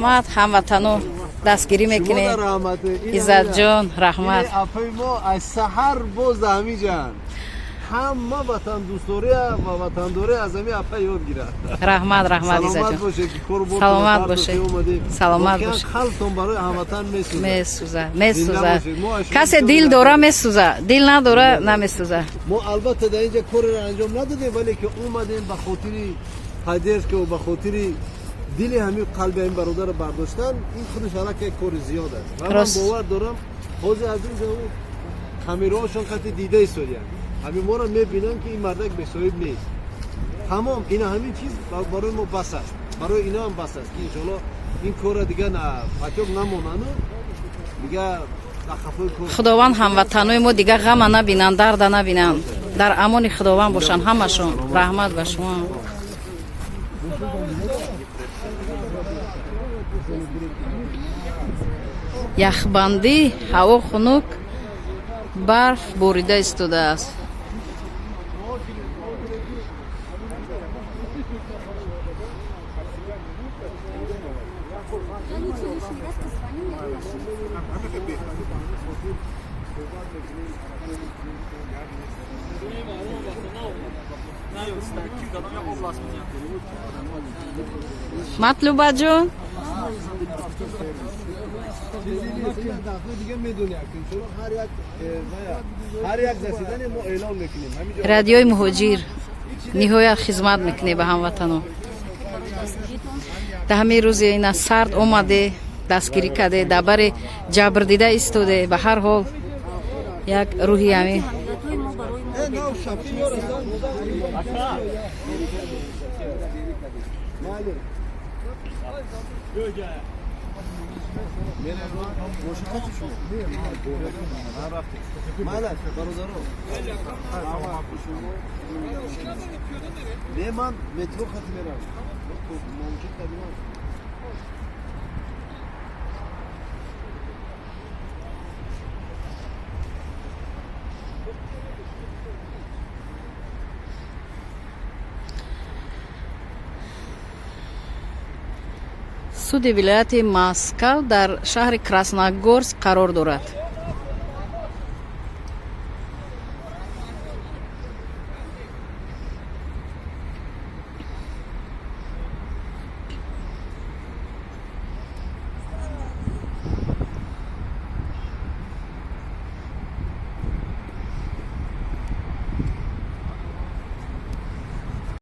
Раҳмат, ҳамватано, дастгирӣ мекунед. Иззатҷон, раҳмат. Апаи мо аз саҳар боз ҳамиҷан ҳама ватандӯстдория ва ватандорӣ аз ҳами апа ёд гирад. Раҳмат, раҳмат, Саломат Иззатҷон. бошед, ки кору бортон Саломат партофта бошед. омадед. Саломат Воқеан бошед. қалбтон барои ҳамватан месӯзад. Месӯза, Зинда месӯза. бошед. Мо аз шумо Касе бисёр дил дора, миннатдорем. месӯза, дил надора, намесӯза. Мо албатта дар инҷа кореро анҷом надодем, вале ки омадем ба хотири поддержка ва ба хотири дили ҳамин қалби ҳамин бародарро бардоштан, ин худаш аллакай кори зиёд аст ва ман Рост. бовар дорам, ҳозир аз инҷа камераҳошон қати дида истодиянд, ҳамин моро мебинанд, ки ин мардак бесоҳиб нест. Тамом, ина ҳамин чиз барои мо бас аст, барои ино ҳам бас аст, ки иншоалло ин корро дига на патёк намонану дига дар хафои кор. Худованд ҳамватанои мо дига ғама набинанд, дарда набинанд, дар амони Худованд бошанд ҳамашон. Раҳмат ба шумо. Яхбандӣ, ҳаво хунук, барф борида истодааст. Я ничего лишний раз позвоню, я прошу. Матлубаҷон. Дига медони, иншоалло ҳар як заседание мо эълон мекунем ҳаминҷо. Радиои Муҳоҷир ниҳоят хизмат мекунӣ ба ҳамватано. Дар ҳамин рӯзи ина сард омаде, дастгирӣ карде, дар бари ҷабрдида истоде. Ба ҳар ҳол як рӯҳи ҳамин. Ҳамдардҳои мо барои мо. Нав шафи ёрасан. Майли. Мошин қати шумо? Майла, бародаро. Не, ман метро қати мерам. Мумкин қадимам. Суди вилояти Москав дар шаҳри Красногорск қарор дорад.